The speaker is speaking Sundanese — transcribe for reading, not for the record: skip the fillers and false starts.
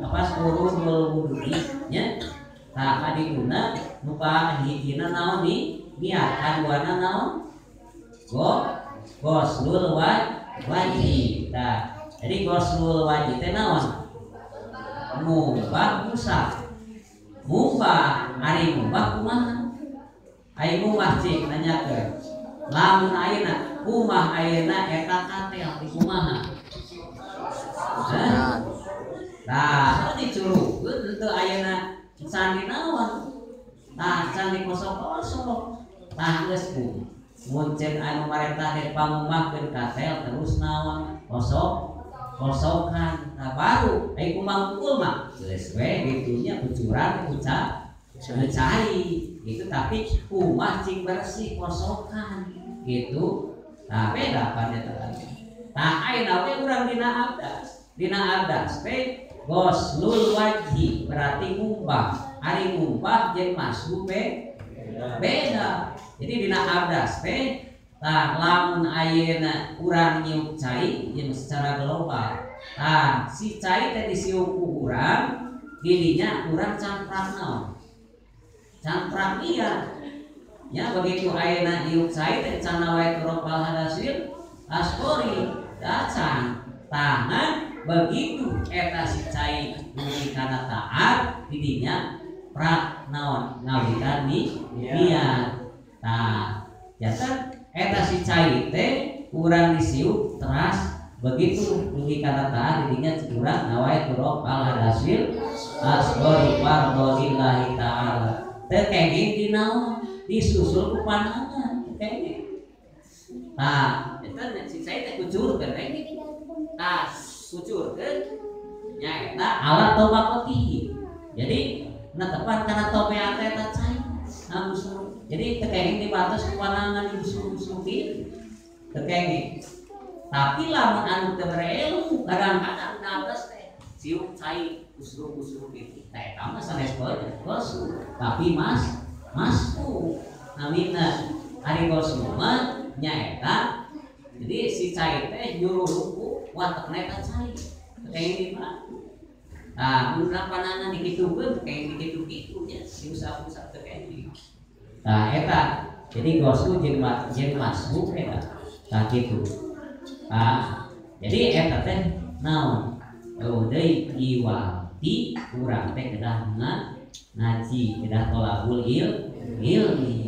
Apa furudul wudu'i nya. Tah kadituna nu kahijina naon ni niat, kaduana naon? Ghoslul wajib. Tah, jadi ghoslul wajib teh naon? Ngumbah usah. Ngumbah, ari ngumbah kumaha? Ari ngumbah cik nanyakeun. Lamun ayeuna kumaha ayeuna eta katel di kumaha? Hah? Tah, dicurugkeun henteu ayeuna can dinaon. Tah, can dikosok-kosok. Tah geus ku mun ceuk anu marentah teh pangumbahkeun katel terus naon? Kosok kosokan. Nah baru ai kumaha mukul mah geus we gitunya kucuran kuca cai gitu, tapi kumaha cing bersih kosokan gitu. Nah beda pan eta tadi. Tah ayeuna we urang dina abdas. Dina abdas teh ghoslul wajhi berarti ngumbah. Ari ngumbah jeung masuk beda. Jadi dina abdas teh tah lamun ayeuna urang nyiuk cai jeung secara global. Tah si cai teh disiuk ku urang didinya urang camprak naon? Camprak iya. Ya begitu ayeuna nyiuk cai teh can wae rofal hadasil asqori dacan. Tangan begitu eta si cai dugi kana taat didinya prak naon ngawitan ni niat. Tah jasa eta si cai teh urang disiuk teras begitu dugi kana taat didinya urang nawae rofal hadasil asqori fardolillahi ta'ala. Teu kenging di naon disusul ku panangan kenging. Tah eta si cai teh kucurkeun we. Tah kucurkeun nya eta alat tobaqoti. Jadi netepan kana tobeat eta cai ngabusur. Jadi teu kenging dibatos ku panangan dibusur-busur kieu. Teu kenging. Tapi lamun anu teu berelmu kadang-kadang nabas teh siuk cai usruk-usruk gitu. Tah eta mah sanes goslu, tapi mas masku namina ari goslu mah nyaeta. Jadi si cai teh nyuruh ku watekna eta cai. Teu kenging di mana. Tah mun panangan dikitukeun teu kenging dikitu-kitu nya diusap-usap teu kenging. Tah eta jadi goslu jeung masuk eta. Tah kitu. Tah jadi eta teh naon? Eueuh deui iwati urang teh kedah ngaji, kedah tolabul ilmi.